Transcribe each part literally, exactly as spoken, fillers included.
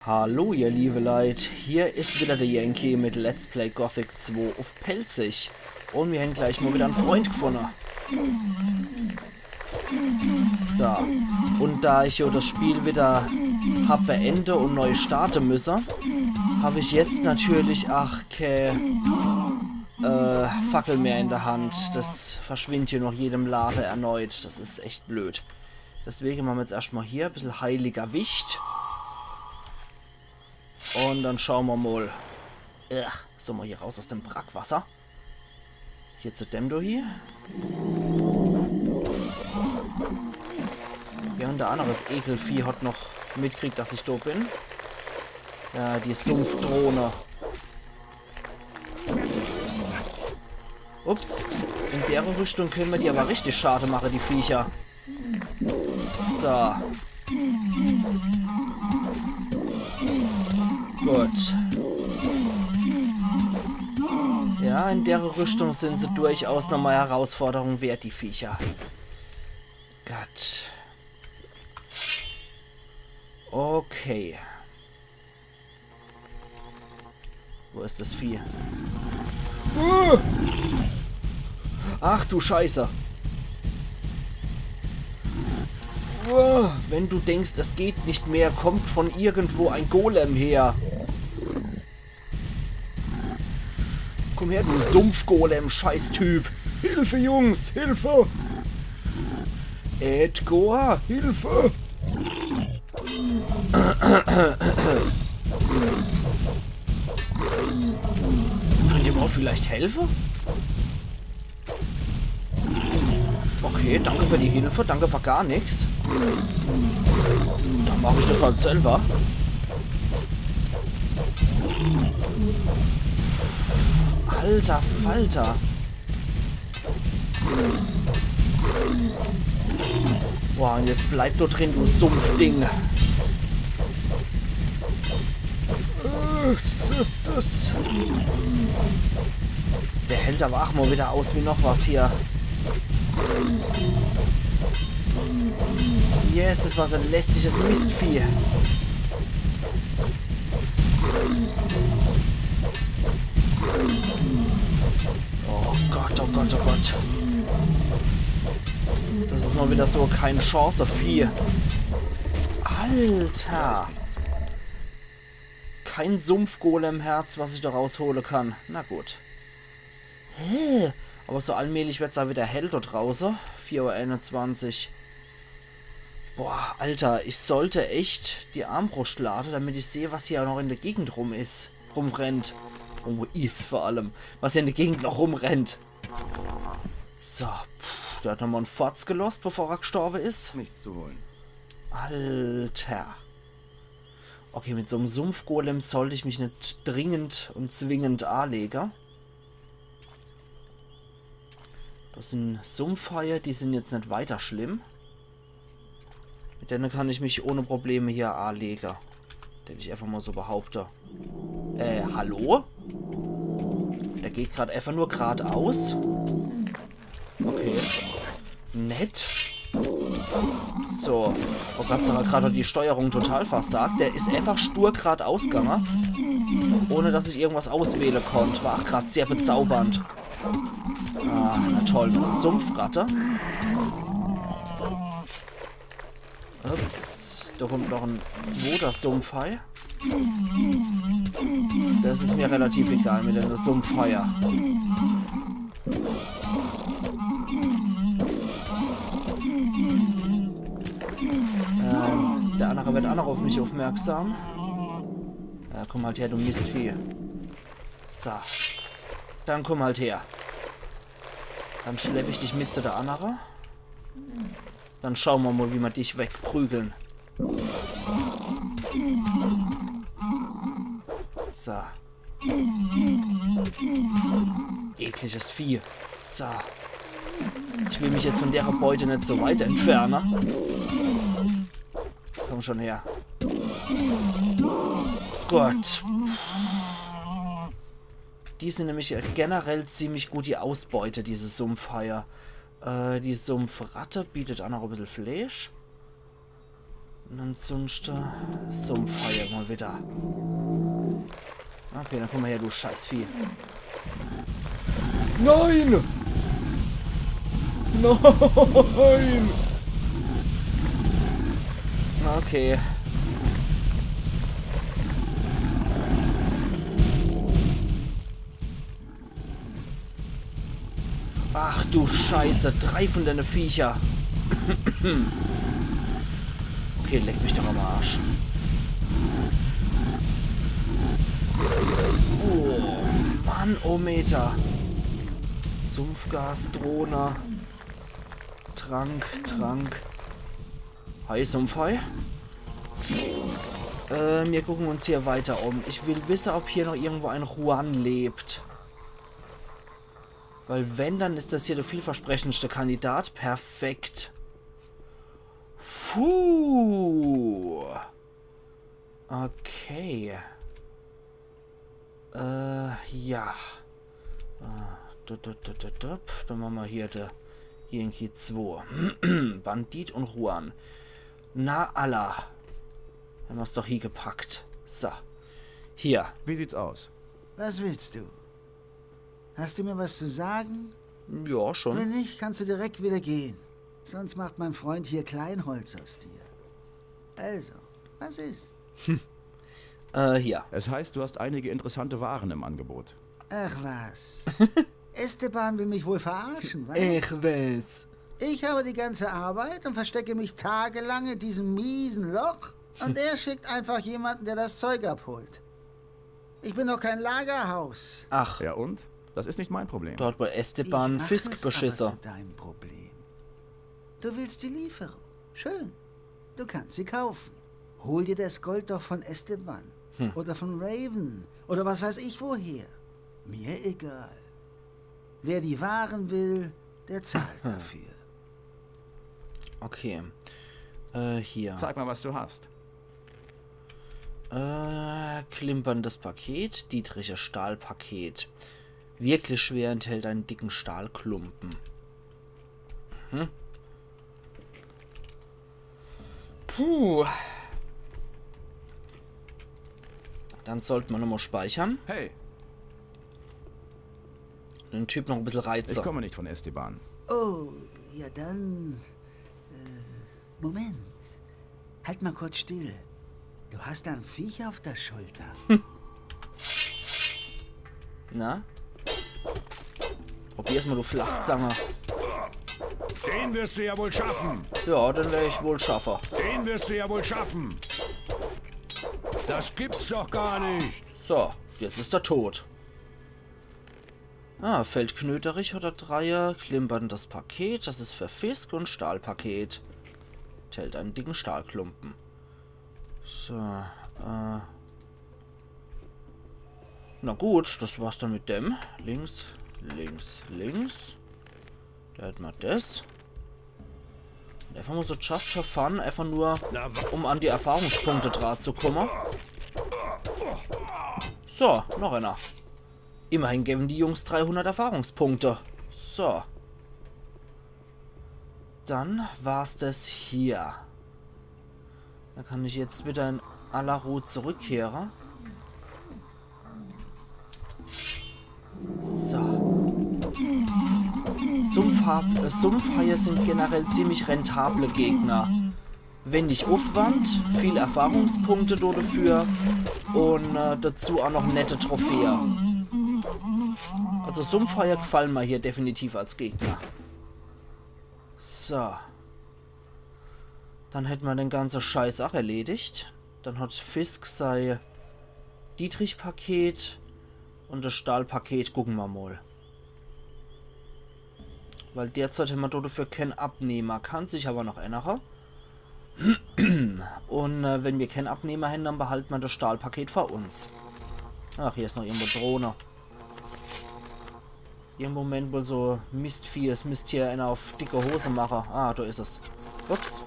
Hallo, ihr liebe Leit, hier is wieder der Yankee mit Let's Play Gothic zwei uff Pälzisch. Un mir hän gleich mol wieder en Freund gfunne. So. Un da ich jo das Spiel wieder hab beende un neu starte müsse, hab ich jetzt natürlich ach kä, äh, Fackel mehr in der Hand. Das verschwindt hier noch jedem Lade erneut. Das is echt blöd. Deswege mache mer jetzt erscht mol hier e bissel heiliger Wicht. Un dann schaue mer mol. Ach, so, mol hier raus aus dem Brackwasser. Hier zu dem do hier. Ja, un der anneres Ekelvieh hat noch mitkriegt, dass ich do bin. Ja, die Sumpfdrohne. Ups, in dere Rüstung könne mer die awwer richtig Schade mache, die Viecher. So. Gut. Ja, in dere Rüstung sin se durchaus nochmol Herausforderung wert, die Viecher. Gott. Okay. Wo is das Vieh? Uh! Ach du Scheiße. Uh, wenn du denkst, es geht nicht mehr, kommt von irgendwo ein Golem her. Komm her, du Sumpfgolem, Scheißtyp. Hilfe, Jungs, Hilfe! Edgar, Hilfe! Könnt ihr mir vielleicht helfe? Okay, danke für die Hilfe, danke für gar nix. Dann mach ich das halt selber. Alter Falter. Boah, un jetzt bleib do drin, du Sumpfding. Äh, s, s, s. Der hält awwer ach mol wieder aus wie noch was hier. Yes, das war so e lästiges Mistvieh. Oh Gott, oh Gott, oh Gott. Das is mol wieder so kein Chance-Vieh. Alter. Kein Sumpfgolem-Herz, was ich do raushole kann. Na gut. Hä? Awwer so allmählich werd's aa wieder hell do drauße. Vier Uhr einundzwanzig. Boah, Alter, ich sollt echt die Armbruscht lade, damit ich seh, was hier noch in der Gegend rum is. Rumrennt. Rum is vor allem. Was hier in der Gegend noch rumrennt. So, pff, der hat nochmol en Fotz gelost, bevor er gestorbe is. Nichts zu holen. Alter. Okay, mit so'm Sumpfgolem sollt ich mich net dringend un zwingend aalege. Das sin Sumpfhaie, die sin jetzt net weiter schlimm. Mit denne kann ich mich ohne Probleme hier aalege. Dät ich einfach mol so behaupte. Äh, hallo? Der geht grad einfach nur gradaus. Okay. Nett. So. Oh Gott, sei grad hat die Steuerung total versagt. Der is einfach stur gradaus gange. Ohne dass ich irgendwas auswähle konnt. War ach grad sehr bezaubernd. Ah, na toll. Sumpfratte. Ups, do kommt noch en zwoter Sumpfhai. Das is mir relativ egal mit de Sumpfhaier. Ähm, der annere werd ach noch uff mich uffmerksam. Ja, komm halt her, du Mistvieh. So. Dann komm halt her. Dann schlepp ich dich mit zu der annere. Dann schaue mer mol, wie mer dich wegprügeln. So. Ekliges Vieh. So. Ich will mich jetzt von dere Beute net so weit entferne. Komm schon her. Gut. Die sin nämlich generell ziemlich gut die Ausbeute, diese Sumpfhaier. Äh, die Sumpfratte bietet ach noch e bissel Fleesch. Un ansunschte Sumpfhaie mol widder. Okay, dann kumm mol her, du Scheißvieh. Nein! Nein! Okay. Ach du Scheiße, drei von denne Viecher. Okay, leck mich doch am Arsch. Oh, Mann, oh Meter. Sumpfgasdrohne. Trank, Trank. Hi, Sumpfhai. Äh, mir gucken uns hier weiter um. Ich will wisse, ob hier noch irgendwo en Juan lebt. Weil wenn, dann is das hier de vielversprechendste Kandidat. Perfekt. Puh. Okay. Äh, ja. Äh, dup, dup, dup, dup, dup. Dann mache mer hier de Yankee zwei. Bandit un Juan. Na, alla. Hämmer's doch hie gepackt. So. Hier. Wie sieht's aus? Was willst du? Hast du mir was zu sagen? Ja, schon. Wenn nicht, kannst du direkt wieder gehen. Sonst macht mein Freund hier Kleinholz aus dir. Also, was ist? Äh, hier. Es heißt, du hast einige interessante Waren im Angebot. Ach was. Esteban will mich wohl verarschen, was? Ich weiß. Ich habe die ganze Arbeit und verstecke mich tagelang in diesem miesen Loch und er schickt einfach jemanden, der das Zeug abholt. Ich bin doch kein Lagerhaus. Ach. Ja und? Das ist nicht mein Problem. Do hat wohl Esteban Fisk beschisse. Ich mach es aber zu deinem Problem. Du willst die Lieferung. Schön. Du kannst sie kaufen. Hol dir das Gold doch von Esteban. Hm. Oder von Raven. Oder was weiß ich woher. Mir egal. Wer die Waren will, der zahlt dafür. Okay. Äh, hier. Zeig mal, was du hast. Äh, klimperndes Paket, Dietricher Stahlpaket. Wirklich schwer, enthält einen dicken Stahlklumpen. Mhm. Puh. Dann sollt mer nochmol speichern. Hey. Den Typ noch e bissel reize. Ich komme nicht von Esteban. Oh, ja dann. Äh, Moment. Halt mal kurz still. Du hast da ein Viech auf der Schulter. Na? Probier's mal, du Flachzange. Den wirst du ja wohl schaffen. Ja, den wer ich wohl schaffe. Den wirst du ja wohl schaffen. Das gibt's doch gar nicht. So, jetzt is er tot. Ah, Feldknöterich hat er drei, klimperndes Paket, das is für Fisk, und Stahlpaket. Enthält einen dicken Stahlklumpen. So, äh. Na gut, das war's dann mit dem. Links, links, links. Do hätt mer das. Und einfach mal so just for fun, einfach nur, um an die Erfahrungspunkte dra zu komme. So, noch einer. Immerhin geben die Jungs dreihundert Erfahrungspunkte. So. Dann war's das hier. Da kann ich jetzt wieder in aller Ruhe zurückkehre. So. Sumpfhab-, äh, Sumpfhaie sind generell ziemlich rentable Gegner. Wenig Aufwand, viel Erfahrungspunkte do dafür und, äh, dazu auch noch nette Trophäe. Also Sumpfhaie gefallen mir hier definitiv als Gegner. So. Dann hätt mer den ganze Scheiß auch erledigt. Dann hat Fisk sei Dietrich-Paket und das Stahlpaket gucken mer mal. Weil derzeit hämmer do dafür kein Abnehmer. Kann sich aber noch ännere. Und, äh, wenn mir kein Abnehmer hän, dann behalten mer das Stahlpaket für uns. Ach, hier is noch irgendwo Drohne. Irgendwo Moment wohl so Mistvieh, es müsst hier einer auf dicke Hose mache. Ah, do is es. Ups.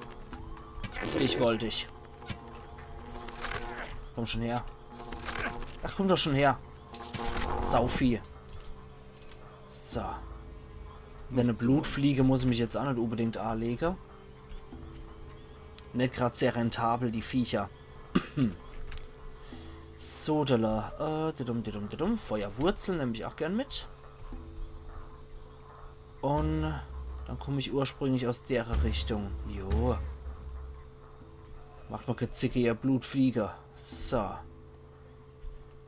Dich wollt ich. Komm schon her. Ach, komm doch schon her. Sauvieh. So. Denn e Blutfliege muss ich mich jetzt auch net unbedingt anlege. Net grad sehr rentabel, die Viecher. Sodele. Äh, didum, didum, didum. Feuerwurzel nemm ich auch gern mit. Un dann komm ich ursprünglich aus dere Richtung. Jo. Macht mer kä Zicke, ihr Blutflieger. So.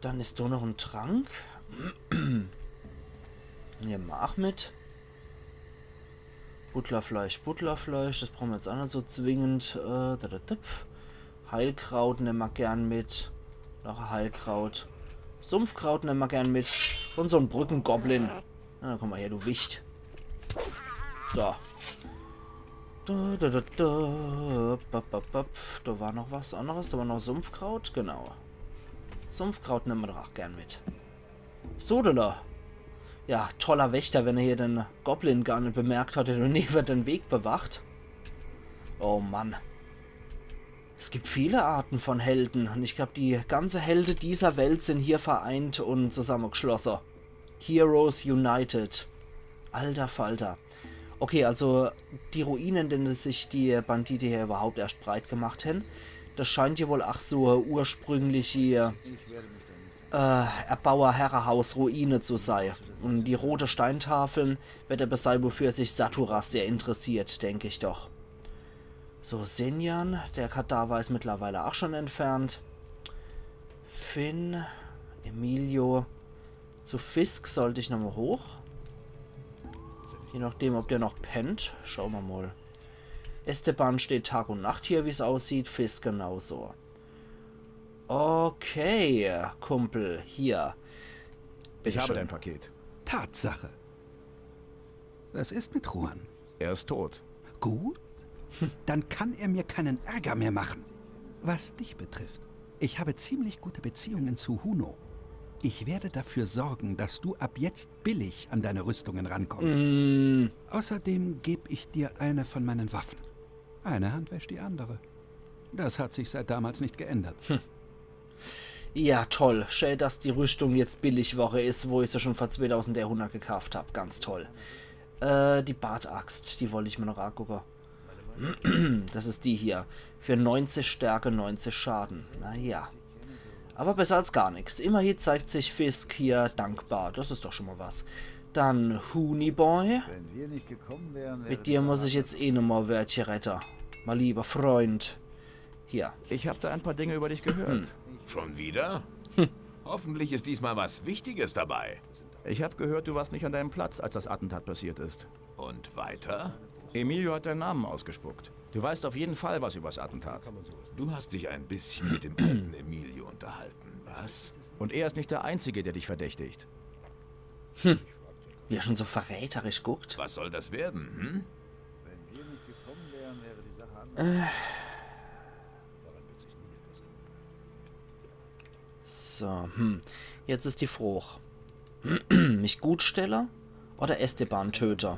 Dann is do noch en Trank. Nemm mer auch mit. Buddlerfleisch, Buddlerfleisch, das brauche mer jetzt auch net so zwingend. Äh, da, da, da. Heilkraut nemm mer gern mit. Noch e Heilkraut. Sumpfkraut nemm mer gern mit. Un so en Brückengoblin. Na, komm mal her, du Wicht. So. Da, da, da, da. Bap, bap, bap. Da war noch was anderes. Da war noch Sumpfkraut. Genau. Sumpfkraut nemm mer doch auch gern mit. Sodele. Ja, toller Wächter, wenn er hier den Goblin gar net bemerkt hat, der do newe den Weg bewacht. Oh Mann. Es gibt viele Arten von Helden und ich glaub, die ganze Helde dieser Welt sind hier vereint und zusammengeschlossen. Heroes United. Alter Falter. Okay, also die Ruinen, in denen sich die Bandite hier überhaupt erst breit gemacht haben, das scheint ja wohl auch so ursprüngliche äh, Erbauer-Herrehaus-Ruine zu sei. Und die rote Steintafeln wird etwas sei, wofür sich Saturas sehr interessiert, denk ich doch. So, Senjan, der Kadaver is mittlerweile auch schon entfernt. Finn, Emilio. Zu Fisk sollt ich nochmal hoch. Je nachdem, ob der noch pennt. Schaue mer mal. Esteban steht Tag und Nacht hier, wie's aussieht. Fisk genauso. Okay, Kumpel, hier. Ich habe Bitteschön. Dein Paket. Tatsache. Was ist mit Juan? Er ist tot. Gut. Dann kann er mir keinen Ärger mehr machen. Was dich betrifft, ich habe ziemlich gute Beziehungen zu Huno. Ich werde dafür sorgen, dass du ab jetzt billig an deine Rüstungen rankommst. Außerdem gebe ich dir eine von meinen Waffen. Eine Hand wäscht die andere. Das hat sich seit damals nicht geändert. Ja, toll. Schä, dass die Rüstung jetzt billig worre is, wo ich se schon für zweitausend Jahrhundert gekauft hab. Ganz toll. Äh, die Bartaxt, die wollt ich mir noch angucke. Das is die hier. Für neunzig Stärke, neunzig Schaden. Naja. Aber besser als gar nix. Immerhin zeigt sich Fisk hier dankbar. Das is doch schon mal was. Dann Huni Boy. Wenn wir nicht gekommen wären, wäre Mit dir muss ich jetzt eh nochmal Wörtche redde. Mein lieber Freund. Hier. Ich habe da ein paar Dinge über dich gehört. Schon wieder? Hoffentlich ist diesmal was Wichtiges dabei. Ich habe gehört, du warst nicht an deinem Platz, als das Attentat passiert ist. Und weiter? Emilio hat deinen Namen ausgespuckt. Du weißt auf jeden Fall was übers Attentat. Du hast dich ein bisschen mit dem alten Emilio unterhalten, was? Und er ist nicht der Einzige, der dich verdächtigt. Wie er schon so verräterisch guckt. Was soll das werden, hm? Wenn wir nicht gekommen wären, wäre die Sache anders. So, hm. Jetzt is die Froch. Mich gut stelle oder Esteban töte?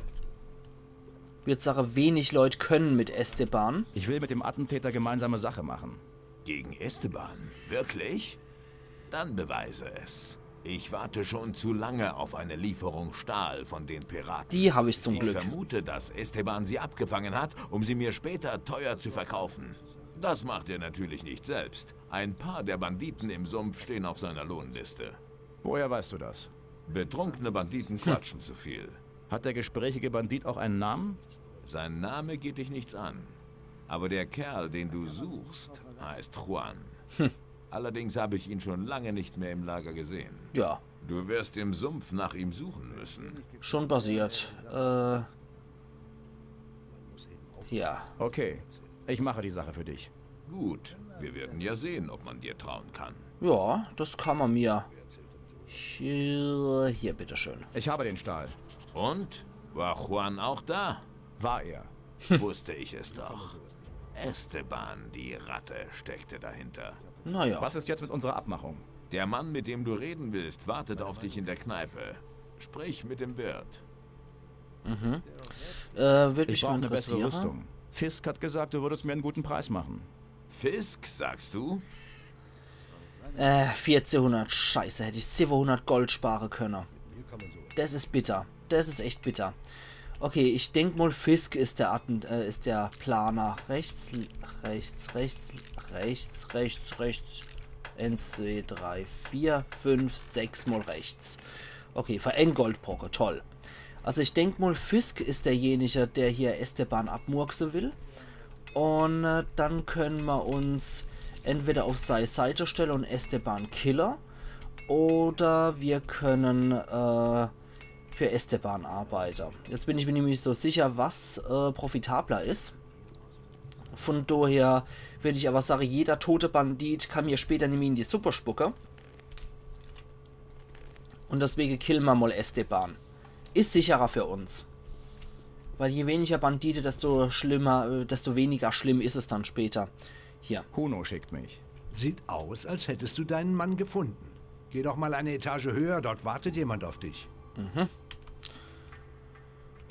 Würd sage, wenig Leut können mit Esteban. Ich will mit dem Attentäter gemeinsame Sache machen. Gegen Esteban? Wirklich? Dann beweise es. Ich warte schon zu lange auf eine Lieferung Stahl von den Piraten. Die hab ich zum Ich Glück. vermute, dass Esteban sie abgefangen hat, um sie mir später teuer zu verkaufen. Das macht er natürlich nicht selbst. Ein paar der Banditen im Sumpf stehen auf seiner Lohnliste. Woher weißt du das? Betrunkene Banditen quatschen zu viel. Hat der gesprächige Bandit auch einen Namen? Sein Name geht dich nichts an. Aber der Kerl, den du suchst, heißt Juan. Allerdings habe ich ihn schon lange nicht mehr im Lager gesehen. Ja, Du wirst im Sumpf nach ihm suchen müssen. schon passiert. Äh, ja. Okay, ich mache die Sache für dich. Gut, wir werden ja sehen, ob man dir trauen kann. Ja, das kann man mir. Hier, hier, bitteschön. Ich habe den Stahl. Und? War Juan auch da? War er. Wusste ich es doch. Esteban, die Ratte, steckte dahinter. Naja. Was ist jetzt mit unserer Abmachung? Der Mann, mit dem du reden willst, wartet auf dich in der Kneipe. Sprich mit dem Wirt. Äh, würd mich Ich mal brauche eine bessere interessiere. Rüstung. Fisk hat gesagt, du würdest mir einen guten Preis machen. Fisk, sagst du? Äh, vierzehnhundert, scheiße, hätt ich siwwehundert Gold spare könne. Das is bitter. Das is echt bitter. Okay, ich denk mol, Fisk is der Atten-, äh, is der Planer. Rechts, rechts, rechts, rechts, rechts, rechts. Eins, zwei, drei, vier, fünf, sechs mol rechts. Okay, für en Goldbrocke, toll. Also ich denk mol, Fisk is derjenige, der hier Esteban abmurkse will. Un äh, dann könne mer uns entweder auf sei Seite stelle un Esteban kille. Oder wir können äh, für Esteban arbeite. Jetzt bin ich mir nimmi so sicher, was äh, profitabler is. Von daher würd ich aber sage, jeder tote Bandit kann mir später nimmi in die Suppe spucke. Un deswege kille mer mol Esteban. Is sicherer für uns. Weil je weniger Bandite, desto schlimmer, äh, desto weniger schlimm is es dann später. Hier. Huno schickt mich. Sieht aus, als hättest du deinen Mann gefunden. Geh doch mal eine Etage höher, dort wartet jemand auf dich.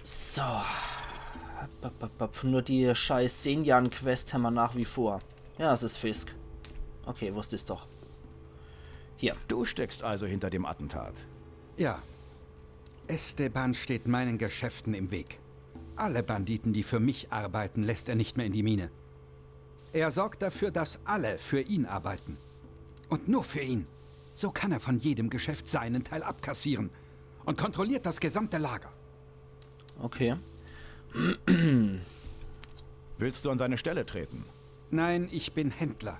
So. Hopp, hopp, hopp, hopp. Nur die scheiß Senjan-Quest hämmer nach wie vor. Ja, es is Fisk. Okay, wusst ich's doch. Hier. Du steckst also hinter dem Attentat. Ja. Esteban steht meinen Geschäften im Weg. Alle Banditen, die für mich arbeiten, lässt er nicht mehr in die Mine. Er sorgt dafür, dass alle für ihn arbeiten. Und nur für ihn. So kann er von jedem Geschäft seinen Teil abkassieren und kontrolliert das gesamte Lager. Okay. Willst du an seine Stelle treten? Nein, ich bin Händler.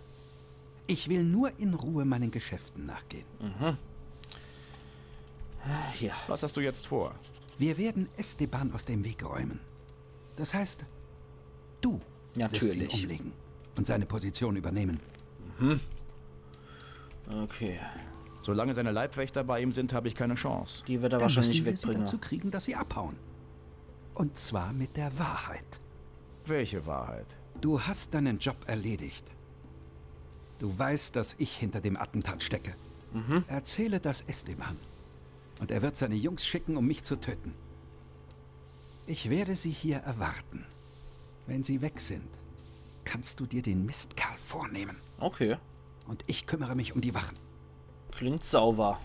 Ich will nur in Ruhe meinen Geschäften nachgehen. Hier. Was hast du jetzt vor? Wir werden Esteban aus dem Weg räumen. Das heißt, du wirst ihn Natürlich. Umlegen und seine Position übernehmen. Okay. Solange seine Leibwächter bei ihm sind, habe ich keine Chance. Die wird er Dann wahrscheinlich müssen wir sie wegbringe. Dazu kriegen, dass sie abhauen. Und zwar mit der Wahrheit. Welche Wahrheit? Du hast deinen Job erledigt. Du weißt, dass ich hinter dem Attentat stecke. Erzähle das Esteban. Und er wird seine Jungs schicken, um mich zu töten. Ich werde sie hier erwarten. Wenn sie weg sind, kannst du dir den Mistkerl vornehmen. Okay. Und ich kümmere mich um die Wachen. Klingt sauber.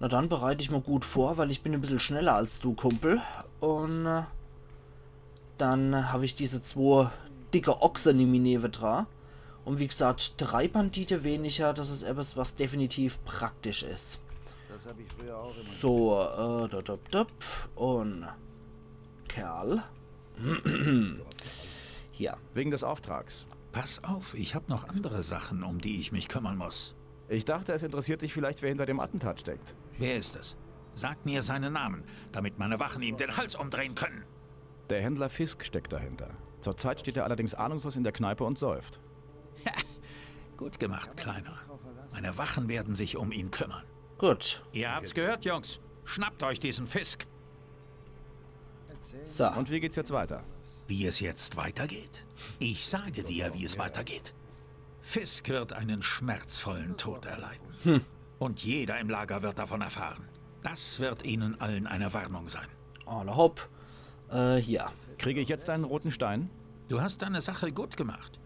Na dann bereite ich mal gut vor, weil ich bin ein bisschen schneller als du, Kumpel. Und äh, dann habe ich diese zwei dicke Ochse nimmi newe dra. Und wie gesagt, drei Bandite weniger, das ist etwas, was definitiv praktisch ist. Das habe ich früher auch immer. So, äh, da, da, da, und Kerl. Hier. Wegen des Auftrags. Pass auf, ich habe noch andere Sachen, um die ich mich kümmern muss. Ich dachte, es interessiert dich vielleicht, wer hinter dem Attentat steckt. Wer ist es? Sag mir seinen Namen, damit meine Wachen ihm den Hals umdrehen können. Der Händler Fisk steckt dahinter. Zurzeit steht er allerdings ahnungslos in der Kneipe und säuft. Gut gemacht, Kleiner. Meine Wachen werden sich um ihn kümmern. Gut. Ihr habt's gehört, Jungs. Schnappt euch diesen Fisk. So. Und wie geht's jetzt weiter? Wie es jetzt weitergeht? Ich sage dir, wie es weitergeht. Fisk wird einen schmerzvollen Tod erleiden. Und jeder im Lager wird davon erfahren. Das wird ihnen allen eine Warnung sein. Alla hopp. Äh, hier. Kriege ich jetzt einen roten Stein? Du hast deine Sache gut gemacht.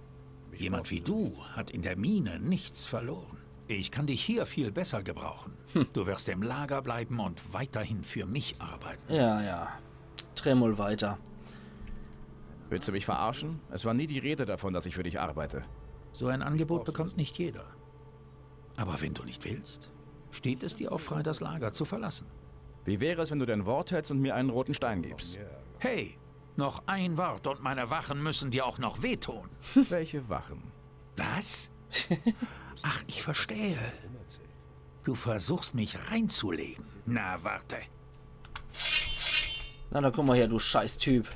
Jemand wie du hat in der Mine nichts verloren. Ich kann dich hier viel besser gebrauchen. Du wirst im Lager bleiben und weiterhin für mich arbeiten. Ja, ja. Dreh mal weiter. Willst du mich verarschen? Es war nie die Rede davon, dass ich für dich arbeite. So ein Angebot bekommt nicht jeder. Aber wenn du nicht willst, steht es dir auch frei, das Lager zu verlassen. Wie wäre es, wenn du dein Wort hältst und mir einen roten Stein gibst? Hey, noch ein Wort und meine Wachen müssen dir auch noch wehtun. Welche Wachen? Was? Ach, ich verstehe. Du versuchst mich reinzulegen. Na, warte. Na, dann komm mal her, du Scheißtyp.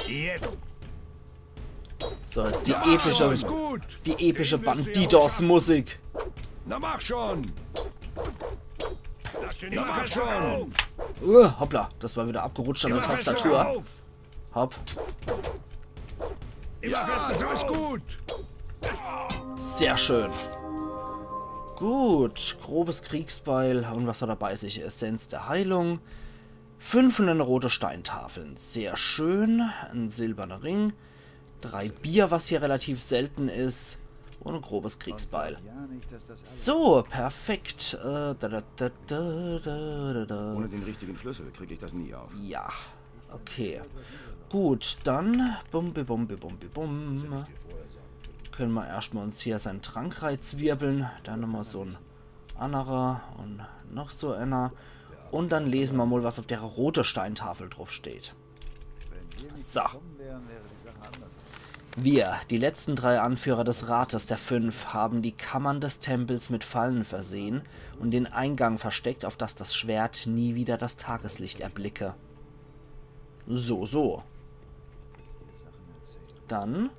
Jetzt. So, jetzt die epische, Gut. die epische Bandidos-Musik. Na mach schon. Lass den Na mach schon. Uh, hoppla, das war wieder abgerutscht an der Tastatur. Hopp. Ja, so ist gut. Sehr schön. Gut, grobes Kriegsbeil. Und was hat er bei sich? Essenz der Heilung. Fünf von den roten Steintafeln. Sehr schön. Ein silberner Ring. Drei Bier, was hier relativ selten ist. Und ein grobes Kriegsbeil. Ja, nicht, dass das alles So, perfekt. Äh, da, da, da, da, da, da, da. Ohne den richtigen Schlüssel krieg ich das nie auf. Ja, okay. Gut, dann bum, bi, bum, bi, bum, bi, bum. Können wir erstmal uns hier seinen Trank reizwirbeln. Dann nochmal so ein anderer und noch so einer. Und dann lesen wir mal, was auf der rote Steintafel drauf steht. So. Wir, die letzten drei Anführer des Rates der Fünf, haben die Kammern des Tempels mit Fallen versehen und den Eingang versteckt, auf dass das Schwert nie wieder das Tageslicht erblicke. So, so. Dann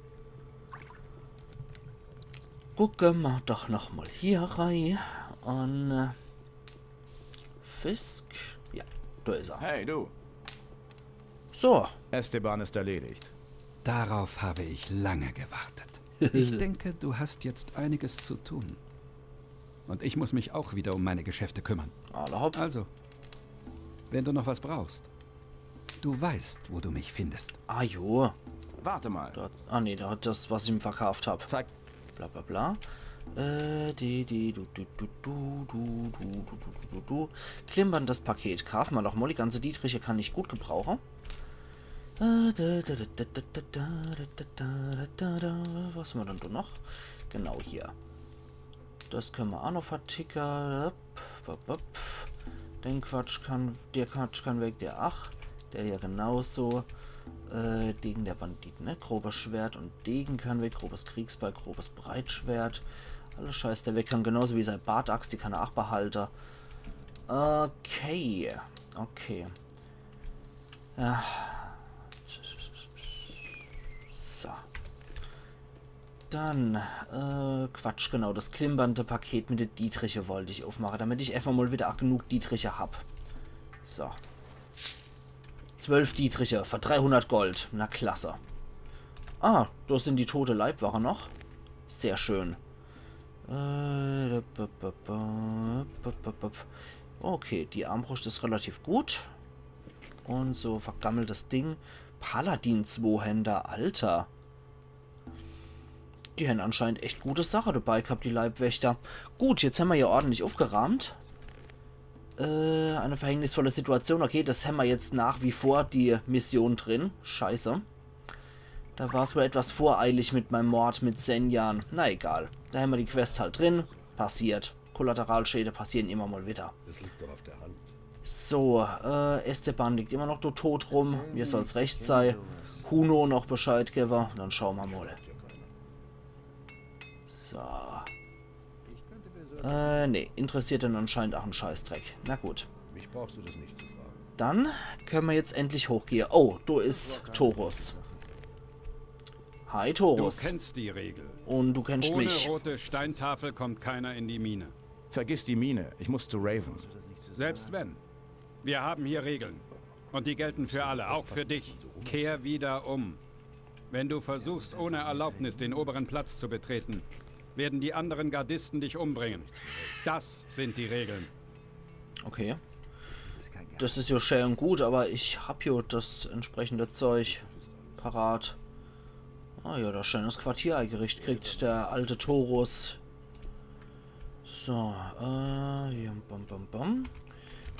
gucke ma doch noch mal hier rei. Und äh, Fisk. Ja, da is er. Hey, du. So. Esteban ist erledigt. Darauf habe ich lange gewartet. Ich denke, du hast jetzt einiges zu tun. Und ich muss mich auch wieder um meine Geschäfte kümmern. Alla hopp. Also, wenn du noch was brauchst, du weißt, wo du mich findest. Ah jo. Warte mal. Da, ah nee, da hat das, was ich ihm verkauft hab. Zeig. Bla bla bla. Äh, die, die, du, du, du, du, du, du, du, du, du, du, du. Klimperndes Paket. Kaufen wir doch mal. Die ganze Dietriche kann ich gut gebrauchen. Äh, da, da, da. Was haben wir denn da noch? Genau hier. Das können wir auch noch vertickern. Bup, bup, bup. Den Quatsch kann, der Quatsch kann weg, der ach, der hier genauso. Äh, Degen der Banditen, ne? Grobes Schwert und Degen kann weg, grobes Kriegsbeil, grobes Breitschwert. Alles Scheiß, der weg kann, genauso wie sei Bartaxt, die kann er ach behalte. Okay, okay. Ja. So. Dann, äh, Quatsch, genau, das klimpernde Paket mit de Dietriche wollt ich aufmache, damit ich einfach mal wieder ach genug Dietriche hab. So. Zwölf Dietriche für dreihundert Gold. Na klasse. Ah, da sind die tote Leibwache noch. Sehr schön. Äh, da, ba, ba, ba, ba, ba, ba. Okay, die Armbrust is relativ gut. Und so vergammeltes Ding. Paladin-Zwohänder, Alter. Die hänn anscheinend echt gute Sache dabei gehabt, die Leibwächter. Gut, jetzt hämmer hier ordentlich aufgeraamt. Äh, eine verhängnisvolle Situation. Okay, das hämmer jetzt nach wie vor die Mission drin. Scheiße. Da war's wohl etwas voreilig mit meinem Mord mit Senjan. Na egal. Da hämmer die Quest halt drin. Passiert. Kollateralschäde passieren immer mal wieder. Das liegt doch auf der Hand. So, äh, Esteban liegt immer noch do tot rum. Mir soll's recht sei. Huno noch Bescheid gewwe. Dann schaue mer mal. So. Äh, nee, interessiert den anscheinend ach en Scheißdreck. Na gut. Mich brauchst du das nicht zu fragen. Dann können mer jetzt endlich hochgehe. Oh, do is Torus. Hi, Torus. Du kennst die Regel. Und du kennst mich. Ohne rote Steintafel kommt keiner in die Mine. Vergiss die Mine. Ich muss zu Raven. Selbst wenn. Wir haben hier Regeln. Und die gelten für alle, auch für dich. Kehr wieder um. Wenn du versuchst, ohne Erlaubnis den oberen Platz zu betreten, werden die anderen Gardisten dich umbringen. Das sind die Regeln. Okay. Das is ja schön und gut, aber ich hab ja das entsprechende Zeug parat. Ah ja, da schönes Quartier eingerichtet kriegt, der alte Torus. So, äh, ja, bam, bam, bam.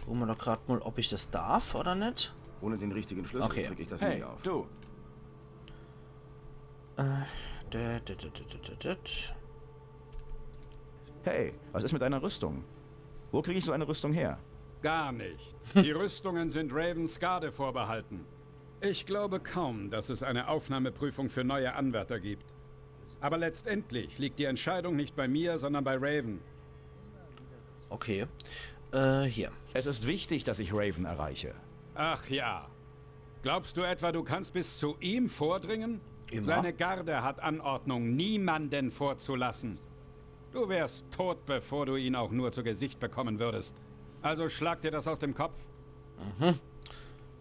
Gucke mer doch grad mal, ob ich das darf oder net. Ohne den richtigen Schlüssel Okay. krieg ich das Hey, nie auf. Du. Äh, dä, dä, dä. Hey, was ist mit deiner Rüstung? Wo krieg ich so eine Rüstung her? Gar nicht. Die Rüstungen sind Ravens Garde vorbehalten. Ich glaube kaum, dass es eine Aufnahmeprüfung für neue Anwärter gibt. Aber letztendlich liegt die Entscheidung nicht bei mir, sondern bei Raven. Okay. Äh, hier. Es ist wichtig, dass ich Raven erreiche. Ach ja. Glaubst du etwa, du kannst bis zu ihm vordringen? Immer. Seine Garde hat Anordnung, niemanden vorzulassen. Du wärst tot, bevor du ihn auch nur zu Gesicht bekommen würdest. Also schlag dir das aus dem Kopf. Mhm.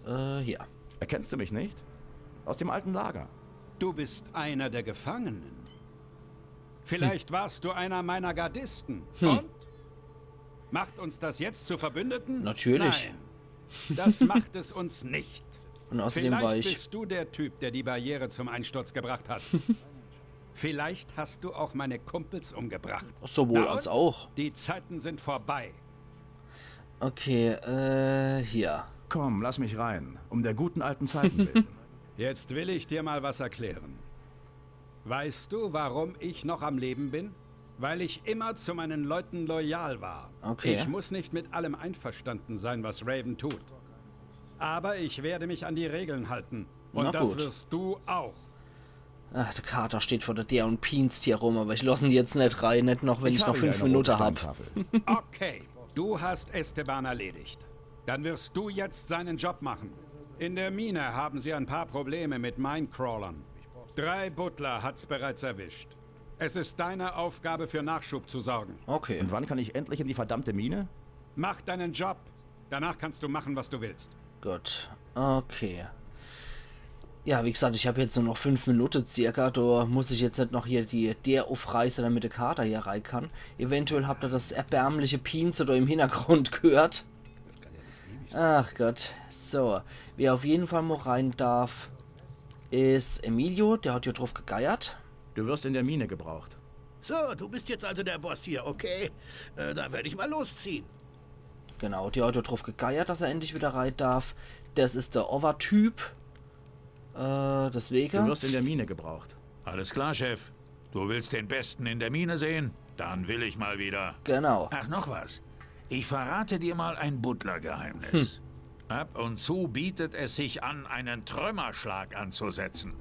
Äh, hier. Erkennst du mich nicht? Aus dem alten Lager. Du bist einer der Gefangenen. Vielleicht warst du einer meiner Gardisten. Hm. Und? Macht uns das jetzt zu Verbündeten? Natürlich. Nein. Das macht es uns nicht. Und außerdem war ich Vielleicht bist du der Typ, der die Barriere zum Einsturz gebracht hat. Vielleicht hast du auch meine Kumpels umgebracht. Sowohl Na als und? Auch. Die Zeiten sind vorbei. Okay, äh, hier. Komm, lass mich rein, um der guten alten Zeiten willen. Jetzt will ich dir mal was erklären. Weißt du, warum ich noch am Leben bin? Weil ich immer zu meinen Leuten loyal war. Okay. Ich muss nicht mit allem einverstanden sein, was Raven tut. Aber ich werde mich an die Regeln halten. Und Na das gut. Wirst du auch. Ach, der Kater steht vor der Deer und pienzt hier rum, aber ich loss en jetzt net rein, net noch, wenn ich, noch Habe hier fünf eine Minute rote hab. Steintafel. Okay, du hast Esteban erledigt. Dann wirst du jetzt seinen Job machen. In der Mine haben sie ein paar Probleme mit Minecrawlern. Drei Butler hat's bereits erwischt. Es ist deine Aufgabe, für Nachschub zu sorgen. Okay. Und wann kann ich endlich in die verdammte Mine? Mach deinen Job. Danach kannst du machen, was du willst. Gut, okay. Ja, wie gesagt, ich hab jetzt nur noch fünf Minute circa. Da muss ich jetzt net noch hier die Deer uffreiße, damit der Kater hier rein kann. Eventuell habt ihr das erbärmliche Pienze da im Hintergrund gehört. Ach Gott. So, wer auf jeden Fall mal rein darf, is Emilio. Der hat ja drauf gegeiert. Du wirst in der Mine gebraucht. So, du bist jetzt also der Boss hier, okay? Äh, dann werde ich mal losziehen. Genau, der hat ja drauf gegeiert, dass er endlich wieder rein darf. Das is der Overtyp. Äh, deswegen. Du wirst in der Mine gebraucht. Alles klar, Chef. Du willst den Besten in der Mine sehen? Dann will ich mal wieder. Genau. Ach, noch was. Ich verrate dir mal ein Butler-Geheimnis. Ab und zu bietet es sich an, einen Trümmerschlag anzusetzen.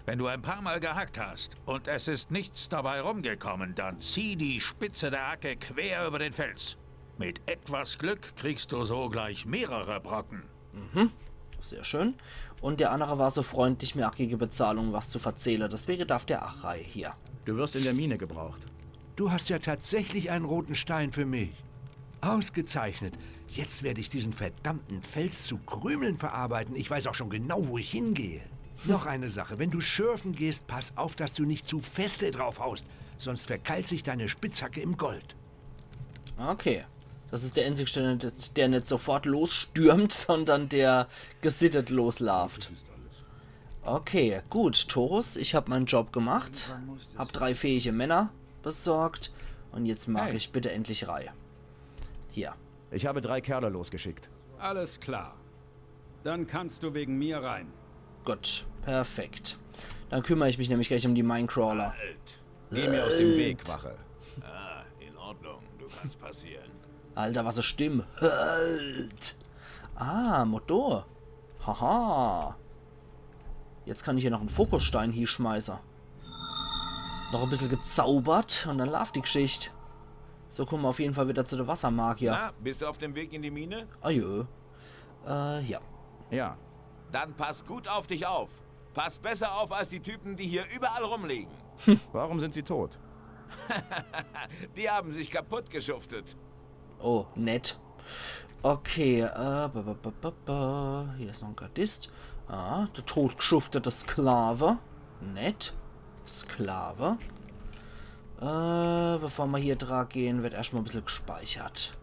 Wenn du ein paar Mal gehackt hast und es ist nichts dabei rumgekommen, dann zieh die Spitze der Hacke quer über den Fels. Mit etwas Glück kriegst du so gleich mehrere Brocken. Sehr schön. Und der andere war so freundlich, mir auch gegen Bezahlung was zu verzählen. Deswegen darf der auch rein hier. Du wirst in der Mine gebraucht. Du hast ja tatsächlich einen roten Stein für mich. Ausgezeichnet. Jetzt werde ich diesen verdammten Fels zu Krümeln verarbeiten. Ich weiß auch schon genau, wo ich hingehe. Noch eine Sache. Wenn du schürfen gehst, pass auf, dass du nicht zu feste drauf haust. Sonst verkeilt sich deine Spitzhacke im Gold. Okay. Das is der einzigste, der net, der net sofort losstürmt, sondern der gesittet loslaaft. Okay, gut, Torus, ich hab meinen Job gemacht. Hab drei fähige Männer besorgt. Und jetzt mag Hey. Ich bitte endlich rein. Hier. Ich habe drei Kerle losgeschickt. Alles klar. Dann kannst du wegen mir rein. Gut, perfekt. Dann kümmere ich mich nämlich gleich um die Minecrawler. Geh mir aus dem Weg, Wache. Ah, in Ordnung. Du kannst passieren. Alter, was e Stimm. Halt. Ah, Motor. Haha. Jetzt kann ich hier noch en Fokusstein hieschmeiße. Noch e bissel gezaubert und dann laaft die Gschicht. So komme mer auf jeden Fall wieder zu de Wassermagier. Na, bist du auf dem Weg in die Mine? Ah, jö. Äh, ja. Ja. Dann pass gut auf dich auf. Pass besser auf als die Typen, die hier überall rumliegen. Warum sind sie tot? Die haben sich kaputt geschuftet. Oh, nett. Okay, äh, ba, ba, ba, ba, ba. Hier is noch en Gardist. Ah, der totgeschuftete Sklave. Nett. Sklave. Äh, bevor mer hier dra gehen, wird erscht mal e bissel gespeichert.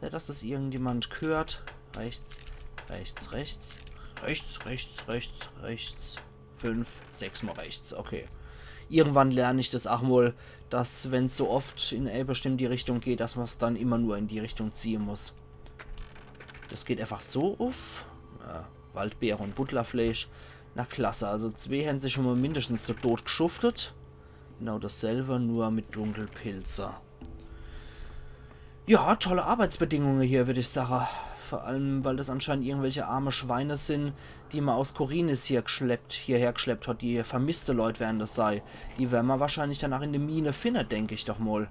Ja, dass das irgendjemand gehört. Rechts, rechts, rechts. Rechts, rechts, rechts, rechts. Fünf, sechs mal rechts. Okay. Irgendwann lern ich das auch mal, dass, wenn's so oft in e bestimmte Richtung geht, dass mer's dann immer nur in die Richtung ziehe muss. Das geht einfach so uff. Ja, Waldbeere und Butlerfleisch. Na klasse, also zwee hän sich schon mal mindestens zu Tod geschuftet. Genau dasselbe, nur mit Dunkelpilze. Ja, tolle Arbeitsbedingungen hier, würd ich sage. Vor allem, weil das anscheinend irgendwelche arme Schweine sin, die mer aus Khorinis hier geschleppt, hierher geschleppt hat. Die vermisste Leut werden das sei. Die werden mer wahrscheinlich danach in de Mine finne, denk ich doch mal.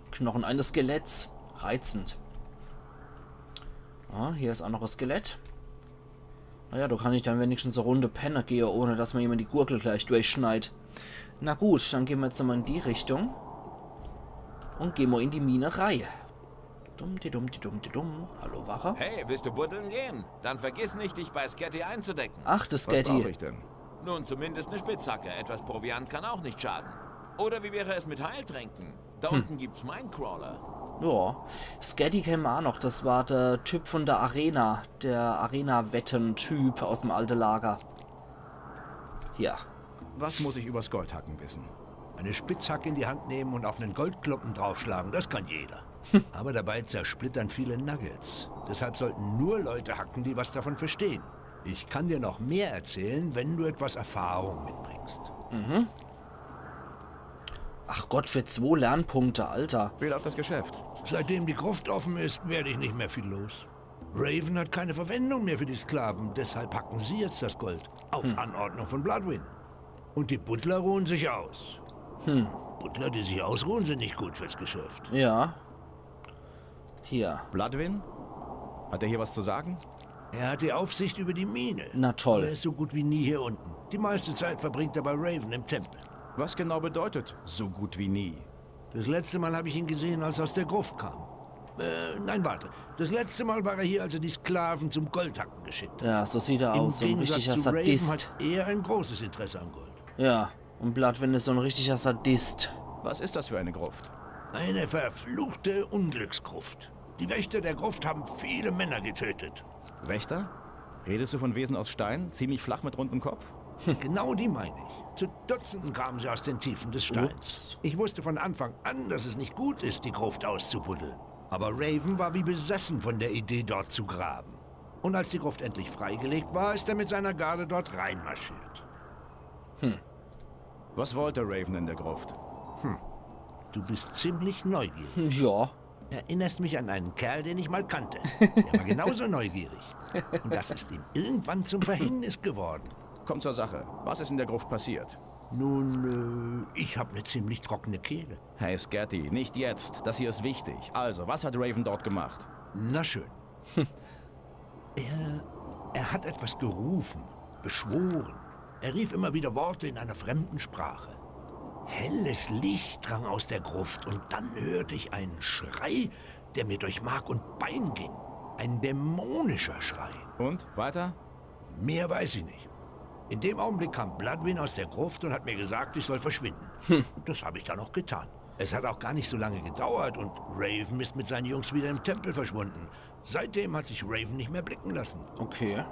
Knochen eines Skeletts. Reizend. Ah, hier is auch noch e Skelett. Naja, do kann ich dann wenigstens e Runde penne gehe, ohne dass mer jemand die Gurgel gleich durchschneid. Na gut, dann gehen mer jetzt mal in die Richtung. Und gehen mer in die Mine rei. Dumm, di dumm, di dumm, di dumm. Hallo, Wache. Hey, willst du buddeln gehen? Dann vergiss nicht, dich bei Scatty einzudecken. Ach, das Was brauche Scatty. Ich denn? Nun, zumindest eine Spitzhacke. Etwas Proviant kann auch nicht schaden. Oder wie wäre es mit Heiltränken? Da unten gibt's Minecrawler. Ja. Scatty kennen mer auch noch. Das war der Typ von der Arena. Der Arena-Wetten-Typ aus dem alte Lager. Ja. Was muss ich übers Goldhacken wissen? Eine Spitzhacke in die Hand nehmen und auf einen Goldklumpen draufschlagen, das kann jeder. Aber dabei zersplittern viele Nuggets. Deshalb sollten nur Leute hacken, die was davon verstehen. Ich kann dir noch mehr erzählen, wenn du etwas Erfahrung mitbringst. Ach Gott, für zwo Lernpunkte, Alter. Wie läuft das Geschäft? Seitdem die Gruft offen ist, werde ich nicht mehr viel los. Raven hat keine Verwendung mehr für die Sklaven, deshalb hacken sie jetzt das Gold. Auf Anordnung von Bloodwyn. Und die Buddler ruhen sich aus. Buddler, die sich ausruhen, sind nicht gut fürs Geschäft. Ja. Hier. Bloodwyn? Hat er hier was zu sagen? Er hat die Aufsicht über die Mine. Na toll. Er ist so gut wie nie hier unten. Die meiste Zeit verbringt er bei Raven im Tempel. Was genau bedeutet so gut wie nie? Das letzte Mal habe ich ihn gesehen, als er aus der Gruft kam. Äh, nein, warte. Das letzte Mal war er hier, als er die Sklaven zum Goldhacken geschickt hat. Ja, so sieht er Im aus. So ein Gegensatz richtiger zu Raven Sadist. Hat er ein großes Interesse am Gold. Ja. Und Bloodwyn ist so ein richtiger Sadist. Was ist das für eine Gruft? Eine verfluchte Unglücksgruft. Die Wächter der Gruft haben viele Männer getötet. Wächter? Redest du von Wesen aus Stein? Ziemlich flach mit rundem Kopf? Genau die meine ich. Zu Dutzenden kamen sie aus den Tiefen des Steins. Ups. Ich wusste von Anfang an, dass es nicht gut ist, die Gruft auszubuddeln. Aber Raven war wie besessen von der Idee, dort zu graben. Und als die Gruft endlich freigelegt war, ist er mit seiner Garde dort reinmarschiert. Was wollte Raven in der Gruft? Du bist ziemlich neugierig. Ja. Erinnerst mich an einen Kerl, den ich mal kannte. Der war genauso neugierig. Und das ist ihm irgendwann zum Verhängnis geworden. Komm zur Sache. Was ist in der Gruft passiert? Nun, äh, ich habe eine ziemlich trockene Kehle. Hey Scatty, nicht jetzt. Das hier ist wichtig. Also, was hat Raven dort gemacht? Na schön. Er, er hat etwas gerufen, beschworen. Er rief immer wieder Worte in einer fremden Sprache. Helles Licht drang aus der Gruft und dann hörte ich einen Schrei, der mir durch Mark und Bein ging. Ein dämonischer Schrei. Und? Weiter? Mehr weiß ich nicht. In dem Augenblick kam Bloodwyn aus der Gruft und hat mir gesagt, ich soll verschwinden. Das habe ich dann auch getan. Es hat auch gar nicht so lange gedauert und Raven ist mit seinen Jungs wieder im Tempel verschwunden. Seitdem hat sich Raven nicht mehr blicken lassen. Okay.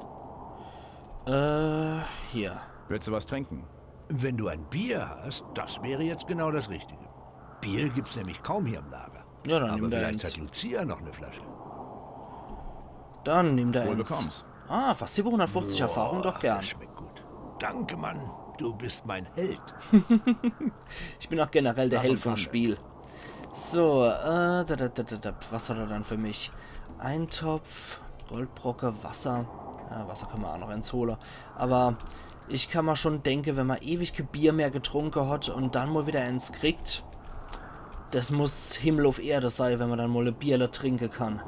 Äh, hier. Willst du was trinken? Wenn du ein Bier hast, das wäre jetzt genau das Richtige. Bier gibt's nämlich kaum hier im Lager. Ja, dann Aber nimm da vielleicht eins. Hat Lucia noch eine Flasche. Dann nimm da Wohl eins. Bekomm's. Ah, fast siebenhundertfünfzig Erfahrung, doch Boah, gern. Das schmeckt gut. Danke, Mann. Du bist mein Held. Ich bin auch generell der Lass Held uns vom handeln. Spiel. So, äh, da, da, da, da, da, was hat er dann für mich? Eintopf, Goldbrocke, Wasser. Ja, Wasser kann man auch noch eins holen. Aber ich kann mir schon denken, wenn man ewig kein Bier mehr getrunken hat und dann mal wieder eins kriegt, das muss Himmel auf Erde sein, wenn man dann mal ein Bierle trinken kann.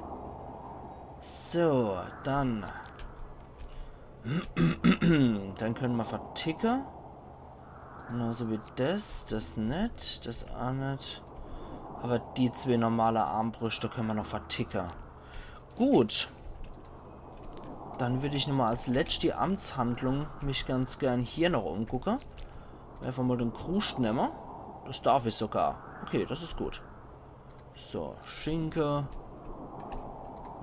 So, dann. Dann können wir verticken. Genauso wie das, das net, das auch net. Aber die zwei normale Armbrüste können wir noch verticken. Gut. Dann würde ich nochmal als letzte Amtshandlung mich ganz gern hier noch umgucken. Einfach mal den Kruscht nehmen. Das darf ich sogar. Okay, das ist gut. So, Schinke.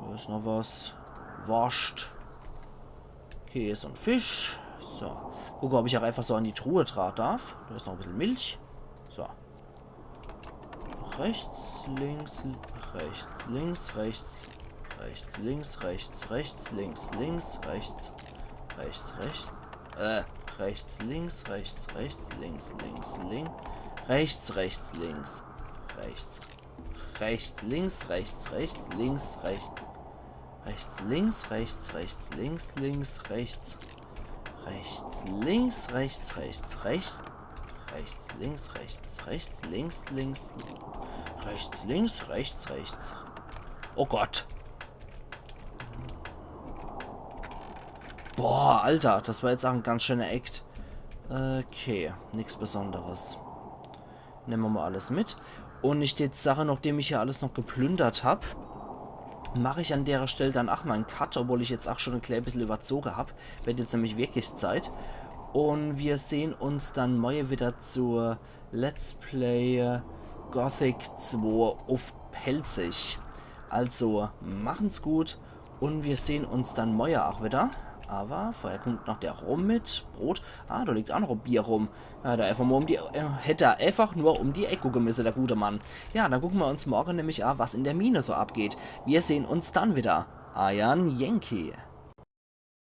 Da ist noch was. Wurst. Käse und Fisch. So. Gucke, ob ich auch einfach so an die Truhe dran darf. Da ist noch ein bisschen Milch. So. Rechts, links, rechts, links, rechts. Rechts, links, rechts, rechts, links, links, rechts. Rechts, rechts. Äh, rechts, links, rechts, rechts, links, links, links. Rechts, rechts, links. Rechts. Rechts, links, rechts, rechts, links, rechts. Rechts, links, rechts, rechts, links, links, rechts. Rechts, links, rechts, rechts, rechts. Rechts, links, rechts, rechts, links, links. Rechts, links, rechts, rechts. Oh Gott. Boah, Alter, das war jetzt auch ein ganz schöner Act. Okay, nichts Besonderes. Nehmen wir mal alles mit. Und ich tät sache, nachdem ich hier alles noch geplündert hab, mache ich an derer Stelle dann auch mal einen Cut, obwohl ich jetzt auch schon ein klein bisschen überzogen hab. Wird jetzt nämlich wirklich Zeit. Und wir sehen uns dann morgen wieder zur Let's Play Gothic zwei auf Pälzisch. Also, machen's gut und wir sehen uns dann morgen auch wieder. Awwer vorher kummt noch der Rum mit Brot. Ah, do liegt aa noch e Bier rum. Ja, do einfach mol um die, äh, hätt er einfach nur um die Eck gucke misse, der gute Mann. Ja, dann gucke mer uns morge nämlich a, was in der Mine so abgeht. Mir sehn uns dann widder. Eier Yankee.